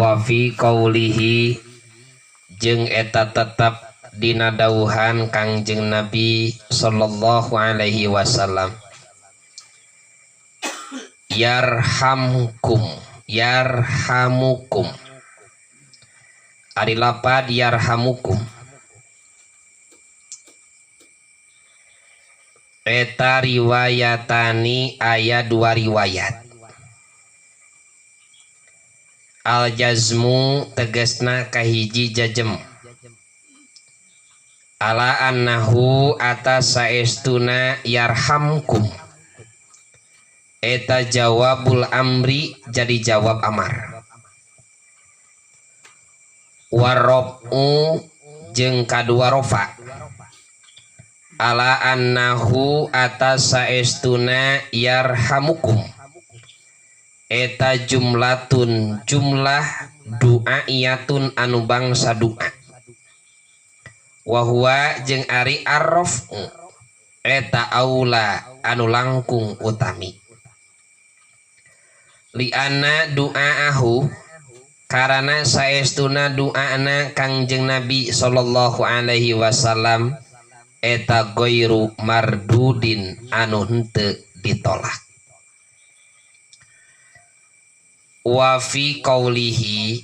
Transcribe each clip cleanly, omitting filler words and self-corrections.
Wa fi qaulihi jeung eta tetep dina dawuhan Kangjeng Nabi sallallahu alaihi wasallam, yarhamkum yarhamukum. Ari lapad yarhamukum eta riwayatani aya dua riwayat. Al jazmu tegasna kahiji jajem ala annahu atas saestuna yarhamkum eta jawabul amri jadi jawab amar. Warrofu jeung kadua rofa ala annahu atas saestuna yarhamukum eta jumlatun jumlah du'aiyatun anu bangsa du'a. Wa huwa jeung ari arrafu eta aula anu langkung utami. Li'anna du'aahu karana saestuna du'ana Kangjeng Nabi sallallahu alaihi wasallam eta goiru mardudin anu henteu ditolak. Wa fi qaulihi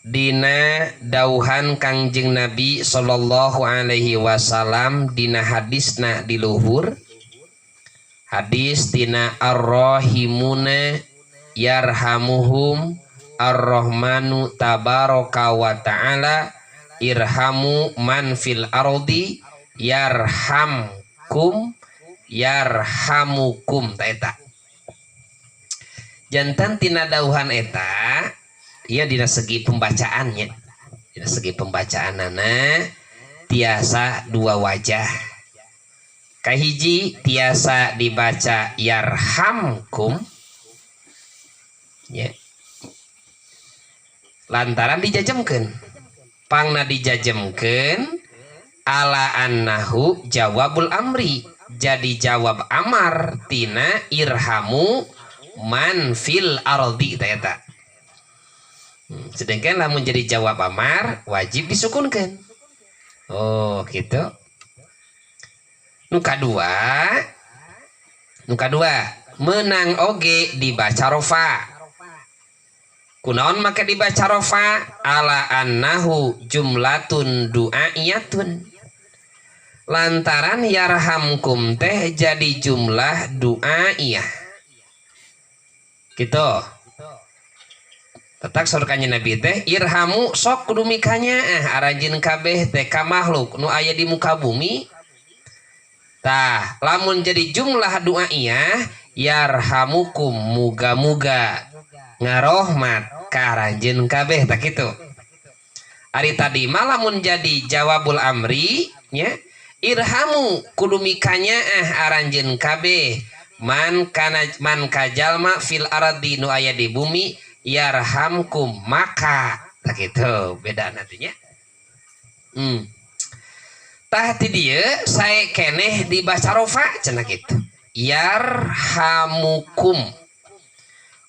dina dauhan Kangjeng Nabi sallallahu alaihi wasallam dina hadisna di luhur, hadis dina ar-rahimuna yarhamuhum ar-rahmanu tabaraka wa ta'ala irhamu man fil ardi yarhamkum yarhamukum. Ta eta jantan tina dauhan eta ieu dina segi pembacaannya, dina segi pembacaanana tiasa dua wajah. Kahiji tiasa dibaca yarhamkum ya, lantaran dijajemkeun, pangna dijajemkeun ala annahu jawabul amri jadi jawab amar tina irhamu man fil ardi ta eta. Sedangkan lamun jadi jawab amar wajib disukunkan. Oh gitu. Nu kadua menang oge dibaca rofa. Kunaon make dibaca rofa? Ala annahu jumlatun du'aiyatun lantaran yarhamkum teh jadi jumlah du'aiyah gitu. Tetak surkanya Nabi teh irhamu sok kudu mikanya aranjeun kabeh teh ka makhluk nu aya di muka bumi. Tah lamun jadi jumlah du'aiyah yarhamukum muga-muga ngarohmat ka aranjeun kabeh tak kitu. Ari tadi mah lamun jadi jawabul amri nya irhamu kudu mikanya aranjeun kabeh man kana man kajalma fil ardi nu aya di bumi yarhamkum maka tak kitu beda nantinya. Tah ti dieu sae keneh dibaca rofa cenah kitu yarhamukum.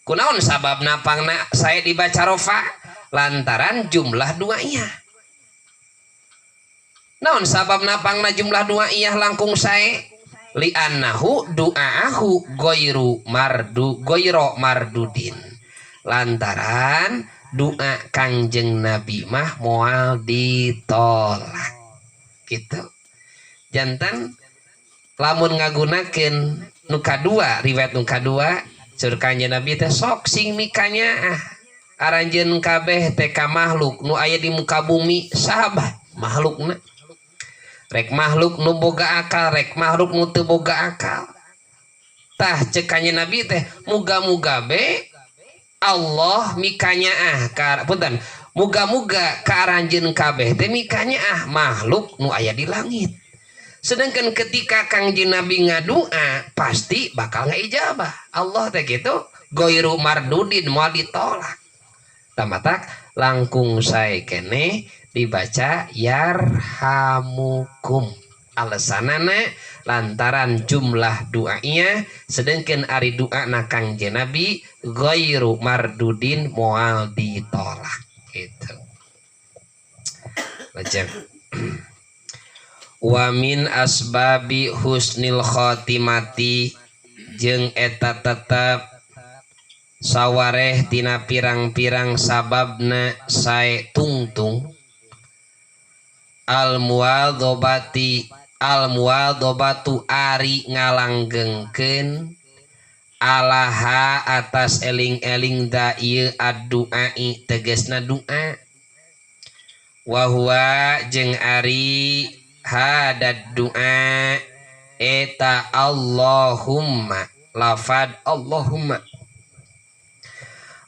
Kunaon sababna pangna sae dibaca rofa? Lantaran jumlah dua iyah. Naon sababna pangna jumlah dua iyah langkung sae? Li'annahu du'aahu goiru mardu goiro mardudin lantaran doa Kangjeng Nabi mah moal ditolak gitu. Jantan lamun ngagunakeun nu kadua riwayat nu kadua cur Kangjeng Nabi teh sok sing mikanya aranjeun kabeh teh ka makhluk nu aya di muka bumi sahabat makhlukna rek makhluk nu boga akal rek makhluk nu teu boga akal. Tah cek Kangjeng Nabi teh muga-muga be Allah mikanya punten muga-muga ka aranjeun kabeh teh mikanya makhluk nu aya di langit. Sedangkan ketika Kangjeng Nabi ngadua pasti bakal ngaijabah Allah teh gitu goiru mardudin moal ditolak. Tamatak langkung sae keneh dibaca yarhamukum. Alasanana Lantaran jumlah doanya sedangkan ari doa na Kangjeng Nabi ghairu mardudin moal ditolak gitu. Lajeng wa min asbabi husnil khotimati jeung eta tetep sawareh tina pirang-pirang sababna sae tungtung al muwadzabati al muwadzabatu ari ngalanggengkeun alaha atas eling-eling da ieu adduai tegasna doa wa huwa jeung ari hadad doa eta Allahumma lafad Allahumma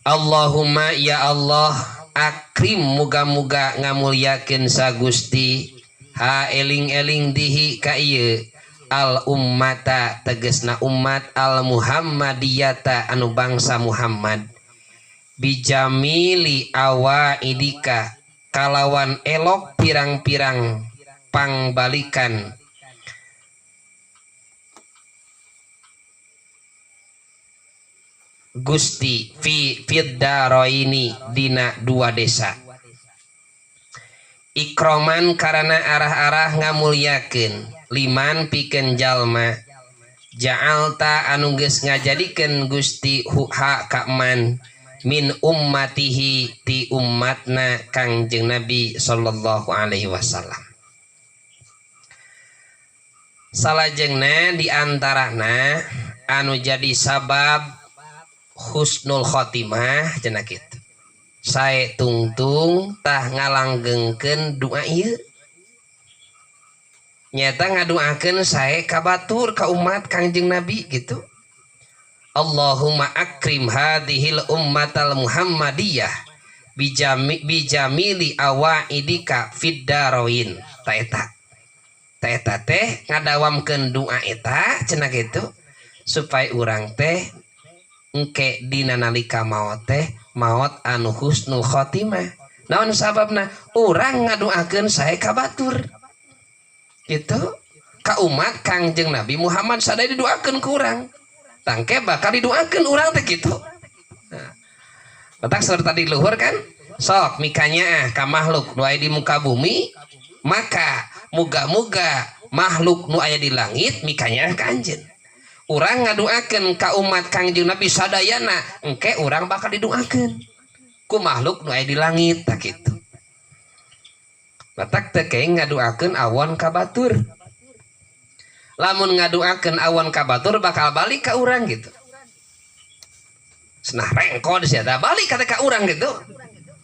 Allahumma ya Allah akrim muga-muga ngamulyakeun sa Gusti ha eling-eling dihi ka ieu al ummata tegasna umat al muhammadiyata anu bangsa Muhammad bijamili awaidika kalawan elok pirang-pirang pangbalikan Gusti fi fiddaroini dina dua desa ikroman karena arah-arah ngamulyakeun liman pikeun jalma ja'alta anu geus ngajadikeun Gusti ha ka man min ummatihi ti ummatna Kangjeng Nabi sallallahu alaihi wasallam. Salajengna diantarana anu jadi sabab husnul khotimah cenah kitu sae tungtung tah ngalanggengkeun doa ieu nyata ngadoakeun sae ka batur ka umat Kangjeng Nabi gitu. Allahumma akrim hadhil ummatal muhammadiyah bijamili awaidika fid daroin. Ta eta ta eta teh ngadawamkeun doa eta cenah kitu supaya urang teh engke dina nalika maot teh maot anu husnul khotimah. Naon sababna? Urang ngadoakeun sae ka batur gitu ka umat Kangjeng Nabi Muhammad sadaya didoakeun ku urang tangke bakal didoakeun urang teh kitu. Nah, letak saur tadi luhur kan sok mikanya ka makhluk nu aya di muka bumi maka muga-muga makhluk nu aya di langit mikanya ka anjeun. Urang ngadoakeun ka umat Kangjeng Nabi sadayana engke urang bakal didoakeun ku makhluk nu aya di langit tah kitu. Batak teh ngadoakeun awon ka batur. Lamun ngadoakeun awon ka batur bakal balik ka urang gitu. Senah rengkod sia tah balik ka ka urang gitu.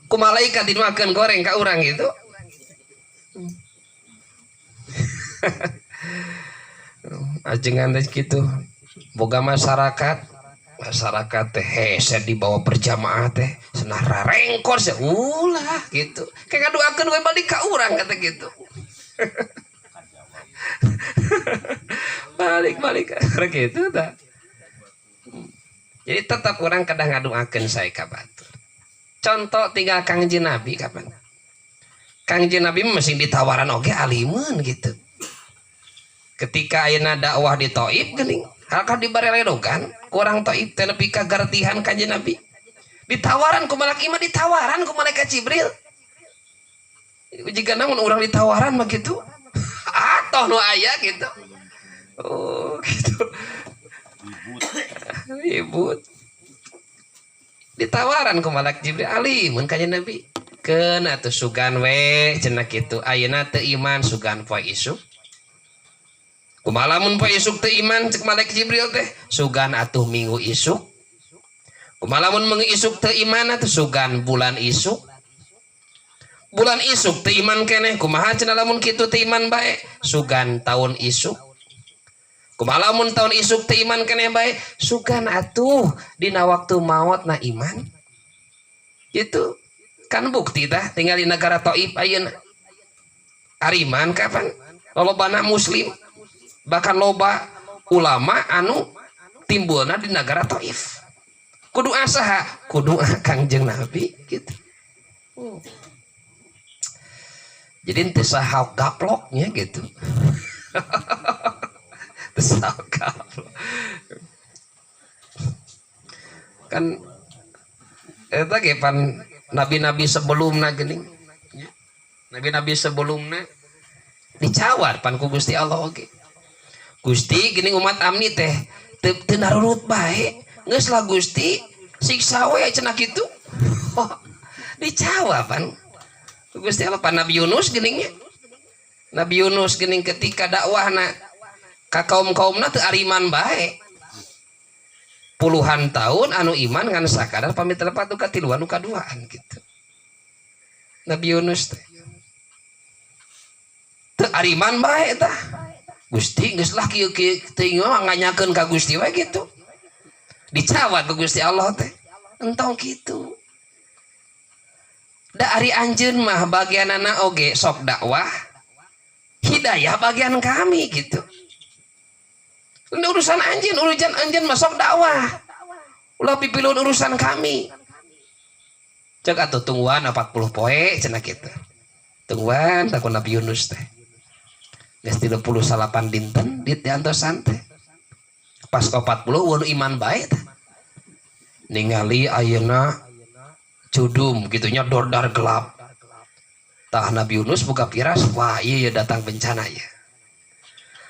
Ku malaikat didoakeun goreng ka urang gitu. Ajengan teh kitu. Boga masyarakat, masyarakat teh hese dibawa berjamaah teh senah rarengkor sia ulah gitu. Kayak ngadoakeun we balik ka urang kata gitu. Balik-balik gitu tah. Jadi tetap orang kadang ngadoakeun sae ka batur. Contoh tinggal Kangjeng Nabi kapan? Kangjeng Nabi masih ditawaran oge alimun gitu. Ketika ayeuna dakwah di Taif geuning, halakah dibareledogan kurang Taif teh nepi ka gartihan Kangjeng Nabi. Ditawaran ku malaikat mah ditawaran ku malaikat Jibril. Jika namun urang ditawaran mah gitu. Atoh nu aya gitu. Oh gitu. Ribut. Ditawaran ku malaikat Jibril alimun Kangjeng Nabi. Keun atuh sugan we cenah kitu. Ayeuna teu iman sugan poe isuk. Kumaha lamun poe isuk teu iman cek malaikat Jibril teh sugan atuh minggu isuk. Kumaha lamun minggu isuk teu iman atuh sugan bulan isuk. Bulan isuk teu iman keneh kumaha cenah lamun kitu teu iman bae sugan taun isuk. Kumaha lamun taun isuk teu iman keneh bae sugan atuh dina waktu maot na iman. Gitu. Kan bukti tah tinggal di negara Taif ayeuna. Ariman kapan? Lolobana muslim. Bahkan loba ulama anu timbulna di negara Taif. Kudu asaha, kudu Kangjeng Nabi gitu. Jadi ente saha gaploknya gitu. Teu kan eta ge pan nabi-nabi sebelumna geuning. Nabi-nabi sebelumna dicawar pan ku Gusti Allah oge. Gusti geuning umat amni teh teu narurut bae. Geus lah Gusti siksa we cenah kitu. Oh, dicawar pan ku Gusti Allah pan Nabi Yunus geuning nya. Nabi Yunus geuning ketika dakwahna ka kaum-kaumna teu ariman bae. Puluhan tahun anu iman ngan sakadar pamit lepat nu katiluan nu kaduaan gitu. Nabi Yunus teh teu ariman bae tah. Gusti geus lah kieu kieu teuing mah nganyakeun ka Gusti we gitu. Dicawat ku Gusti Allah teh. Entong kitu. Da ari anjeun mah bagianana oge sok dakwah, hidayah bagian kami gitu. Ini urusan anjeun, urusan anjeun mah sok dakwah. Ulah pipilun urusan kami. Cek atuh tungguan 40 poe cenah kitu. Tungguan takun Nabi Yunus teh. Geus 38 dinten di diantosan teh. Pas ke 40 euweuh iman bae teh. Ningali ayeuna cudum gitunya dordar gelap. Tah Nabi Yunus buka piras, wah iya ya datang bencana ya.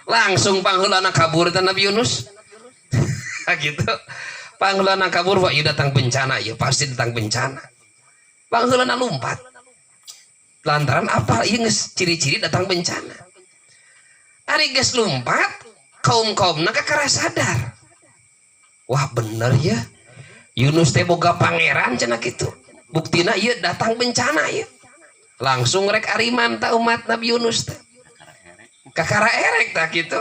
Langsung pangheulana kabur teh Nabi Yunus. Gitu. Pangheulana kabur, wah iya datang bencana ya, pasti datang bencana. Pangheulana lompat. Lantaran apa? Ieu geus ciri-ciri datang bencana. Ari geus lompat, kaum-kaumna kakara sadar. Wah bener ya. Yunus teh boga pangeran cenah kitu. Buktina ieu datang bencana ya. Langsung rek ariman ta umat Nabi Yunus teh. Kakara erek tah kitu.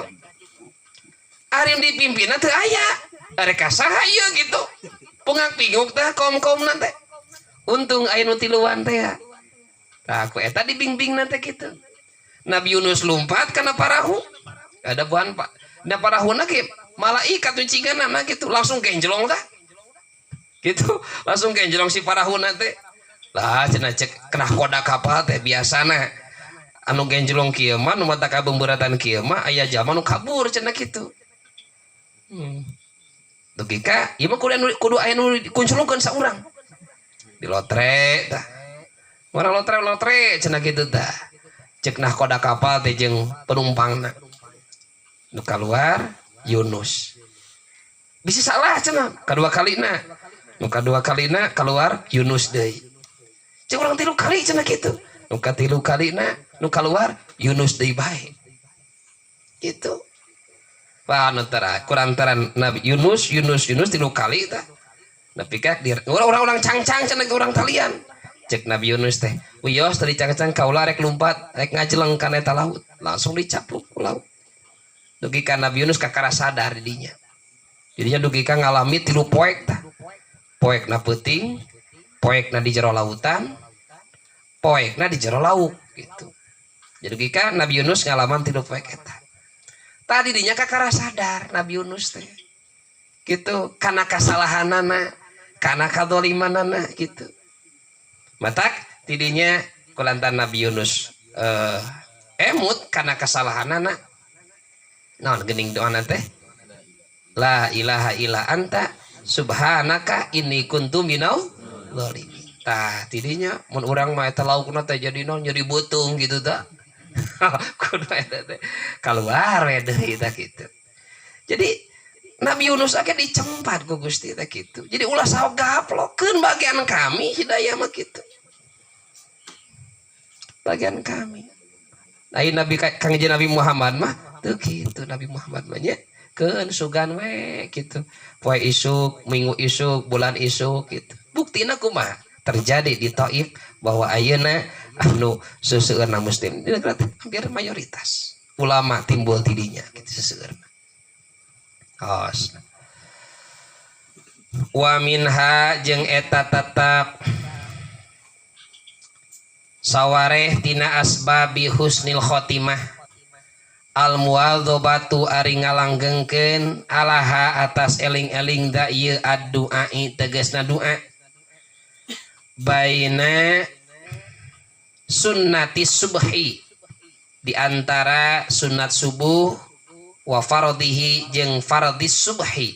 Ari dipimpinna teu aya. Arek ka saha ieu gitu. Pungak pinguk tah kaum-kaumna teh. Untung aya nu tiluan teh ya. Tah ku eta dibimbingna teh kitu. Nabi Yunus lompat kana parahu. Ada buan Pak. Da parahuna ge malaikat tuncinganna gitu, langsung genjlong tah. Gitu, langsung genjlong si parahuna teh. Lah cenah cek kena koda kapal teh biasana anu genjlong kieu mah nu mata kabemberatan kieu mah aya jalma nu kabur cenah kitu. Dugi ka ieu mah kudu aya nu dikunculungkeun saurang. Di lotre tah. Orang lotre lotre cenah kitu tah. Cek nahkoda kapal teh jeung penumpangna. Nu kaluar Yunus. Bisa salah cenah kadua kalina. Nu kadua kalina keluar Yunus deui. Cek urang tilu kali cenah kitu. Nu katilu kalina nu keluar Yunus deui bae. Gitu. Wah, nu tara kurantaran Nabi Yunus Yunus Yunus tilu kali tah. Nepi ka di urang-urang cangcang cenah urang talian. Cek Nabi Yunus teh, wios tadi cangcang kaula rek lumpat, rek ngajeleng kana eta laut. Langsung dicapluk ku laut. Dugi ka Nabi Yunus kakara sadar didinya. Jadinya dugi ka ngalami tilu poek tah. Poekna peuting, poekna di jero lautan, poekna di jero lauk gitu. Jadi dugi ka Nabi Yunus ngalaman tilu poek eta. Tadi dinya kakara sadar Nabi Yunus teh. Gitu, kana kasalahanana, kana kadolimanana gitu. Matak tidinya kulantan Nabi Yunus emut kana kesalahanana. Naon geuning doana teh? La ilaha illa anta subhanaka inni kuntu minal zalimin. Tah tidinya mun urang mah eta laukna teh jadi naon nyeri beuteung gitu tah. Kudu eta teh kaluar we deui tah kitu. Jadi Nabi Yunus age dicempat ku Gusti teh kitu. Jadi ulah saha gaplokeun bagian kami hidayah mah kitu. Bagian kami. Lain Nabi Kang Nabi Muhammad mah teu kitu. Nabi Muhammad mah nya keun sugan we kitu. Poe isuk, minggu isuk, bulan isuk gitu. Buktina kumaha? Terjadi di Taif bahwa ayeuna anu seseueurna muslim di negara hampir mayoritas ulama timbul tidinya gitu seseueurna. Os. Wa minha jeung eta tetap sawareh tina asbabi husnil khotimah al muwadzabatu ari ngalanggengkeun alaha atas eling-eling da ieu adduai tegasna doa baina sunnati subhi di antara sunat subuh Wa faradihi jeung fardis subhi.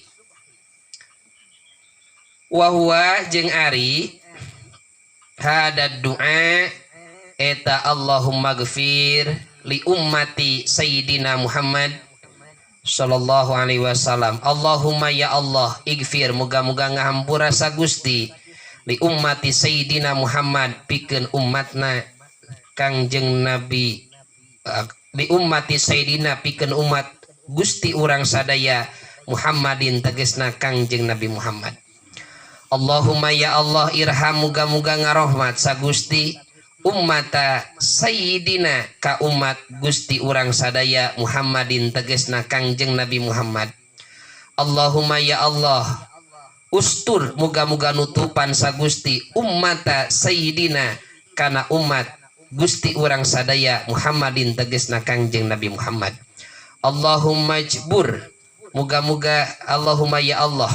Wa huwa jeung ari hada du'a eta Allahumma gfir li ummati Sayyidina Muhammad sallallahu alaihi wasallam. Allahumma ya Allah igfir muga-muga ngahampura sa Gusti li ummati Sayyidina Muhammad pikeun umatna Kangjeng Nabi, li ummati Sayyidina pikeun umat Gusti urang sadaya, Muhammadin tegesna Kangjeng Nabi Muhammad. Allahumma ya Allah irham muga-muga ngarohmat sa Gusti ummata Sayyidina ka umat Gusti urang sadaya, Muhammadin tegesna Kangjeng Nabi Muhammad. Allahumma ya Allah ustur muga-muga nutupan sa Gusti ummata Sayyidina kana umat Gusti urang sadaya, Muhammadin tegesna Kangjeng Nabi Muhammad. Allahumma jbur muga-muga, Allahumma ya Allah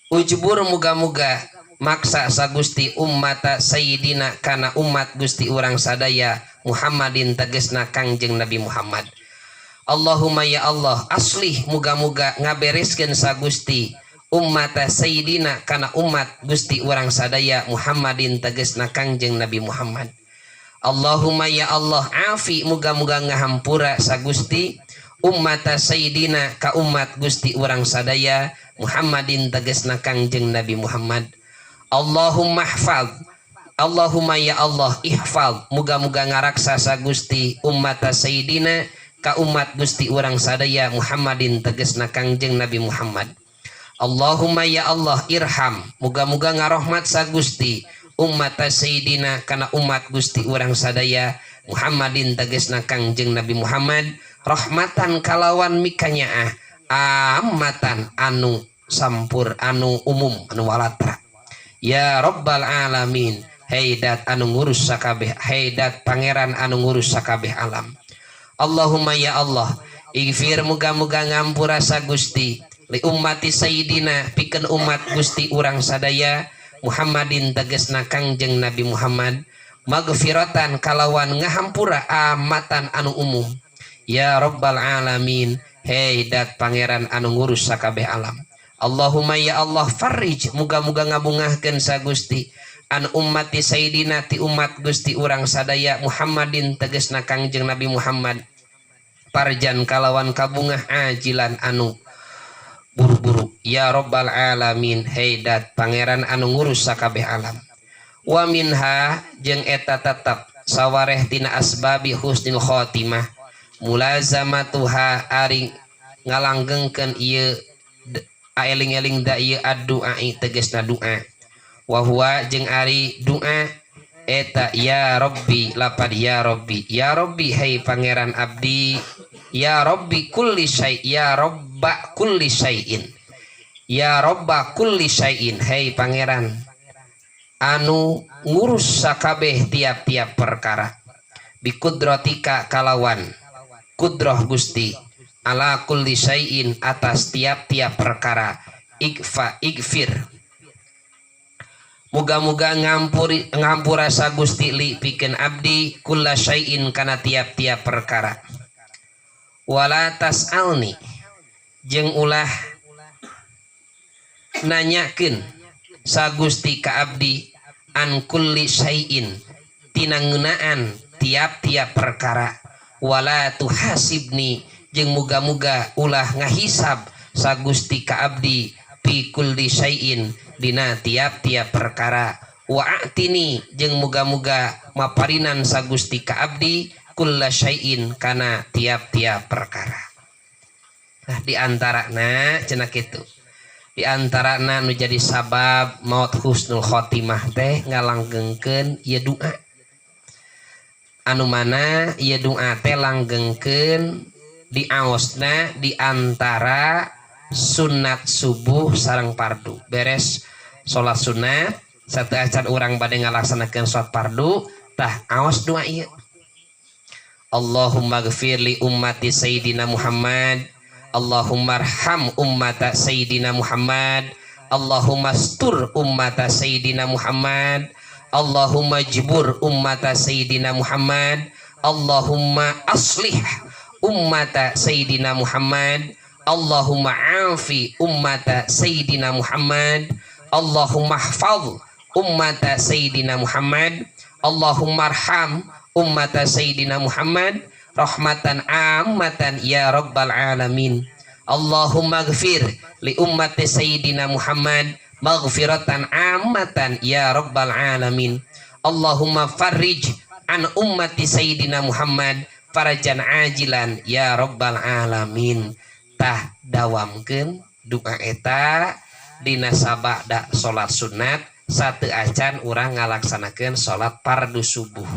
ujbur muga-muga maksa sa Gusti ummata Sayyidina kana umat Gusti urang sadaya, Muhammadin tegesna Kangjeng Nabi Muhammad. Allahumma ya Allah aslih muga-muga ngabereskeun sa Gusti ummata Sayyidina kana umat Gusti urang sadaya, Muhammadin tegesna Kangjeng Nabi Muhammad. Allahumma ya Allah afi muga-muga ngahampura sa Gusti ummata Sayyidina ka umat Gusti urang sadaya, Muhammadin tegesna Kangjeng Nabi Muhammad. Allahumma hfaz, Allahumma ya Allah ihfaz muga-muga ngaraksa sa Gusti ummata Sayyidina ka umat Gusti urang sadaya, Muhammadin tegesna Kangjeng Nabi Muhammad. Allahumma ya Allah irham muga-muga ngarohmat sa Gusti ummata Sayyidina kana umat Gusti urang sadaya, Muhammadin tegesna Kangjeng Nabi Muhammad, rahmatan kalawan mikanyaah, ammatan anu sampur, anu umum, anu walatra, ya rabbal alamin, hei dat anu ngurus sakabeh, hei dat pangeran anu ngurus sakabeh alam. Allahumma ya Allah igfir muga-muga ngampura sa Gusti li ummati Sayyidina pikeun umat Gusti urang sadaya, Muhammadin tegesna Kangjeng Nabi Muhammad, magfiratan kalawan ngahampura, amatan anu umum, ya rabbal alamin, hei dat pangeran anu ngurus sakabeh alam. Allahumma ya Allah farij muga-muga ngabungahkeun sa Gusti an ummati Sayyidina ti umat Gusti urang sadaya, Muhammadin tegesna Kangjeng Nabi Muhammad, parjan kalawan kabungah, ajilan anu buru-buru, ya rabbal alamin, hei dat pangeran anu ngurus sakabeh alam. Wa minha jeung eta tetep sawareh tina asbabi husnul khotimah mulazamatuha ari ngalanggengkeun ieu aeling-eling da ieu addu'a tegesna doa. Wa huwa jeung ari doa eta ya Rabbi, lapad ya Rabbi, ya Rabbi hei pangeran abdi, ya Rabbi kulli syai, ya Robba kulli syai'in, ya Robba kulli syai'in, hei pangeran anu ngurus sakabeh tiap-tiap perkara, bikudratika kalawan kudroh Gusti, ala kulli syai'in atas tiap-tiap perkara, ikfa igfir muga-muga ngampuri, ngampura sa Gusti, li pikeun abdi, kulla syai'in kana tiap-tiap perkara. Wala tas'alni jeung ulah nanyakeun sa Gusti ka abdi, an kulli syai'in tina ngeunaan tiap-tiap perkara. Wala tuhasibni jeung muga-muga ulah ngahisab sa Gusti ka abdi, fi kulli syai'in dina tiap-tiap perkara. Wa a'tini jeung muga-muga maparinan sa Gusti ka abdi, kulla syai'in kana tiap-tiap perkara. Nah, di antarana cenah kitu, di antarana nu jadi sabab maut husnul khotimah teh ngalanggengkeun ieu doa, anu mana ieu doa teh langgengkeun diaosna di antara sunat subuh sareng fardu. Beres salat sunat sateuacan urang bade ngalaksanakeun salat fardu, tah aos doa ieu: Allahumma gfir li ummati Sayyidina Muhammad, Allahumma arham ummata Sayyidina Muhammad, Allahumma stur ummata Sayyidina Muhammad, Allahumma jibur ummata Sayyidina Muhammad, Allahumma aslih ummata Sayyidina Muhammad, Allahumma afi ummata Sayyidina Muhammad, Allahumma hafaz ummata Sayyidina Muhammad, Allahumma arham ummata Sayyidina Muhammad rahmatan ammatan ya rabbal alamin. Allahumma gfir li ummati Sayyidina Muhammad maghfiratan ammatan ya rabbal alamin. Allahumma farrij an ummati Sayyidina Muhammad farajan ajilan ya rabbal alamin. Tah dawamkeun doa eta dina sabada salat sunat satu acan urang ngalaksanakeun salat fardu subuh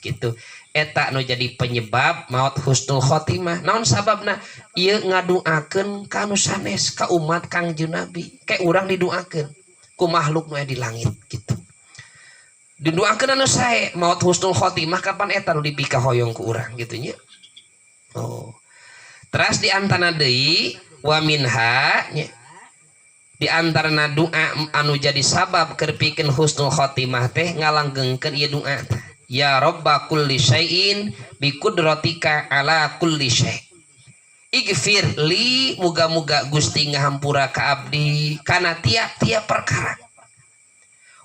gitu. Eta nu jadi penyebab maut husnul khotimah. Naon sababna? Ieu ngaduakeun ka nu sanes, ka umat Kangjeng Nabi. Kayak urang diduakeun ku makhluk nu aya di langit gitu. Diduakeun anu sae maut husnul khotimah kapan eta nu dipikahoyong ku urang gitu nya. Oh. Teras di antara deui wa minha nya, di antarana doa anu jadi sabab keur pikeun husnul khotimah teh ngalanggengkeun ieu doa teh. Ya Rabba kulli syai'in bi qudratika ala kulli syai'. Igfir li, muga-muga Gusti ngahampura ka abdi kana tiap-tiap perkara.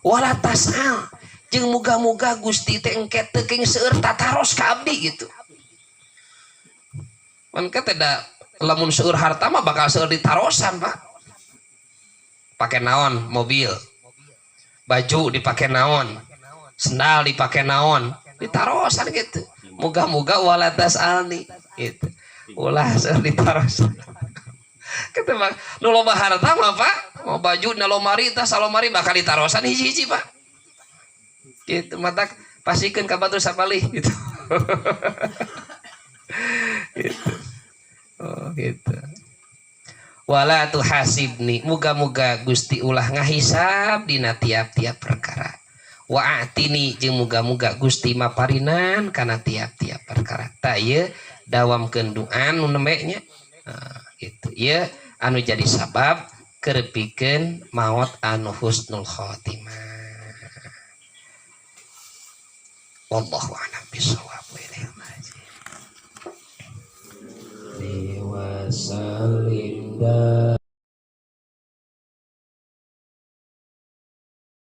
Wala tas'al, jeung muga-muga Gusti teh engke teu keng seueur tataros ka abdi gitu. Man teh da lamun seueur harta mah bakal seueur ditarosan, Pak. Pake naon mobil, baju dipake naon, sendal dipake naon, ditarosan gitu. Muga-muga wala tas'alni gitu. Ulah seueur ditarosan. Kitu mah nu loba harta mah, Pak, mau baju na lomari tas salomari bakal ditarosan hiji-hiji, Pak. Gitu matak pasikeun ka batur sapalih gitu. Gitu. Oh gitu. Wala tuhasibni, muga-muga Gusti ulah ngahisab dina tiap-tiap perkara. Wa atini, jeung muga-muga Gusti maparinan kana tiap-tiap perkara. Tah ieu dawamkeun doa nu nembe nya. Nah, gitu. Ieu anu jadi sabab keur pikeun maot anu husnul khotimah. Wallahu a'lam bishawab. Wa ilaihi raji'un. Wa sallim.